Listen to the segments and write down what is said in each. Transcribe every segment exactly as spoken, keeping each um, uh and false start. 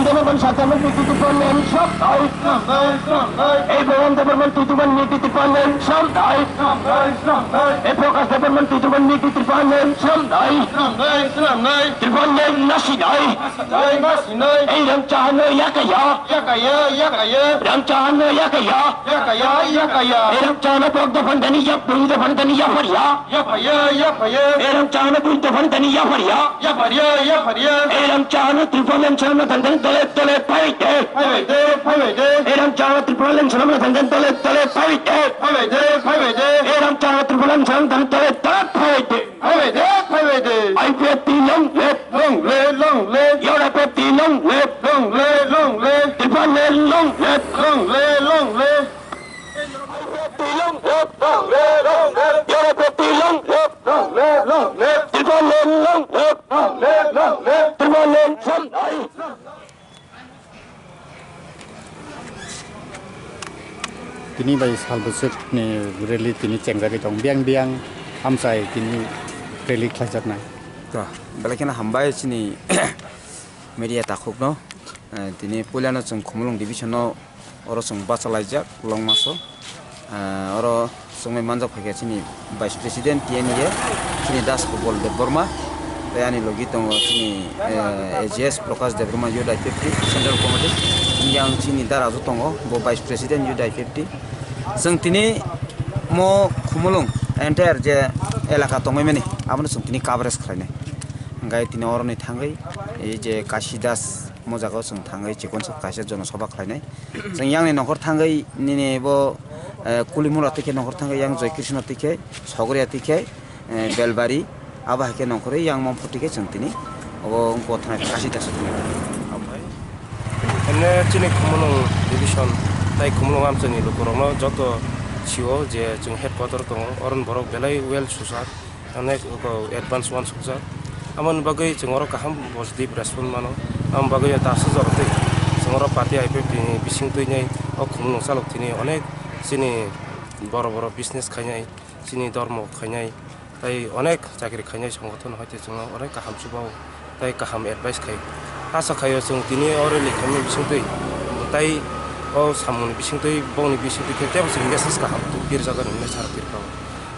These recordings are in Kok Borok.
Debbarman, Satyaman, Niti Tripal Len, Sramnai. Sramnai, sramnai. Ei Bhavan Debbarman, Tutuman, Niti Tripal Len, Sramnai. Sramnai, sramnai. Ei Prakash Debbarman, Tutuman, Niti Tripal Len, Sramnai. Sramnai, sramnai. Tripal Len, Nasinai. Nasinai, nasinai. Ei Rangchahano, Yakaya. Yakaya, yakaya. Rangchahano, Yakaya. Yakaya, yakaya. Ei Rangchahano, Pok Dophan, Dani, Yak, Bung Dophan, Dani, Yaparia. Yaphayo, yaphayo. Erang chana bui dophani tani yapharia. Yapharia, yapharia. Erang chana Tripal Len chana tani tani dole dole phaibaide. Phaibaide, phaibaide. Erang chana Tripal Len chana tani tani dole dole phaibaide. Phaibaide, phaibaide. Erang chana Tripal Len chana tani dole dole phaibaide. Phaibaide, phaibaide. I P F T long live. Long live, long live. Your I P F T long live. Long live, long live. Tripal Len long live. Long live, long live. Tini bai sal bwswk ni rally tini chengjagwi tong, biyang biyang amchai tini rally khlaijaknai. To, belai kheno hambai chini media takhukno. Eh, tini puilano chwng Khumulwng division-o oro chwng bachalaijak Longmaso. Eh, oro chwngwi manjak phaikha chini Vice President T N E A, chini Das Gopal Debbarma, tei ani logi tongo chini, eh, A G S Prakash Debbarma, Youth I P F T Central Committee. Yang chini Daraju tongo, bo Vice President Youth I P F T. Chwng tini mo Khumulwng entire je elaka tongwi mani, abono chwng tini coverage khlainai. Hwnkhe tini oroni thangwi ei je Kasi Das mo jaga o chwng thangwi chikon sa kaisa jono soba khlainai. Chwng yang ni nongkhor thangwi nini bo, eh, Kulimura twi khe nongkhor thangwi yang Joy Krishna twi khe Sogriya twi khe, eh, Belbari abo hai khe nongkhorwi yang Mompho twi khe chwng tini obo wngkha thangwi Kasi Das o thangwi. Emne chini Khumulwng division tai Khumulwng amchaini lukurokno joto sio je chwng headquarter tongo, oroni borok belai well suchar. Onek advance uansukjak. Aboni bagwi chwng oro kaham positive response mano. Aboni bagwi ta aswk jora twi chwng oro party I P F T ni bising twi nai o Khumulwng chalok thini onek chini boro boro business khainai, chini dormo khainai, tai onek chakri khainai songothono hai tei chwngno onek kaham chuba o. Tai kaham advice khai. Asa khaio chwng tini o rally khaimani bisingtwi, tai o samungni bisingtwi, bongni bisingtwi khe teibo chwng message kaham tu pirjak hinwi sa pirkha.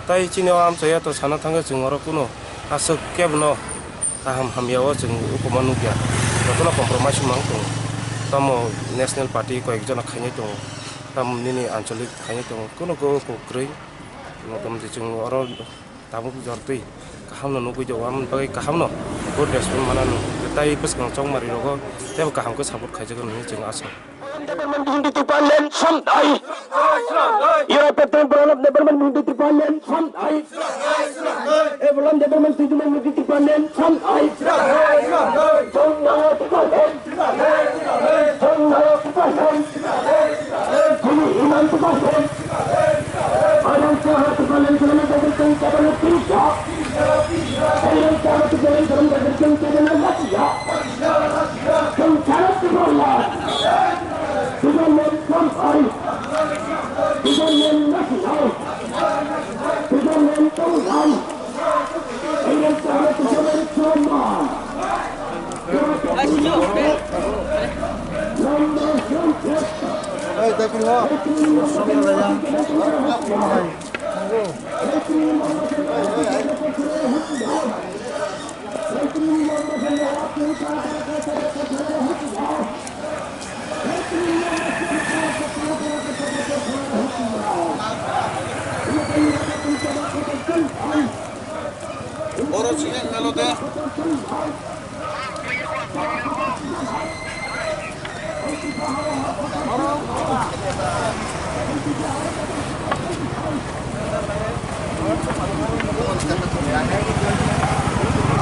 Tai chini o amchaya to sana thangkhe chwng oro kuno aswk kebono kaham hamya o chwng ukuma nukya. Jotono compromise mang tongo. Tamo national party koyek jona khainai tongo. Tamo nini anchalik khainai tongo. Kuno kok kwrwi. Motamoti chwng oro Tabuk jortwi kahamno nugwi jago, aboni bagwi kahamno good response mananw. Tai bwskang chongmari rogo teibo kaham khe support khaijago hinwi chwng asa. Development Bhinte Tripal Len Sramnai. Your I P F T Development Bhinte Tripal Len Sramnai. Development Development Bhinte Tripal Len Sramnai. Sramnai, sramnai. Sramnai, sramnai. Sramnai, sramnai. Sramnai, sramnai. Oro sini melo de.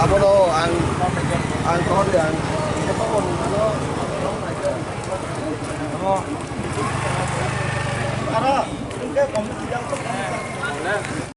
Abono ang, ang kau de ang.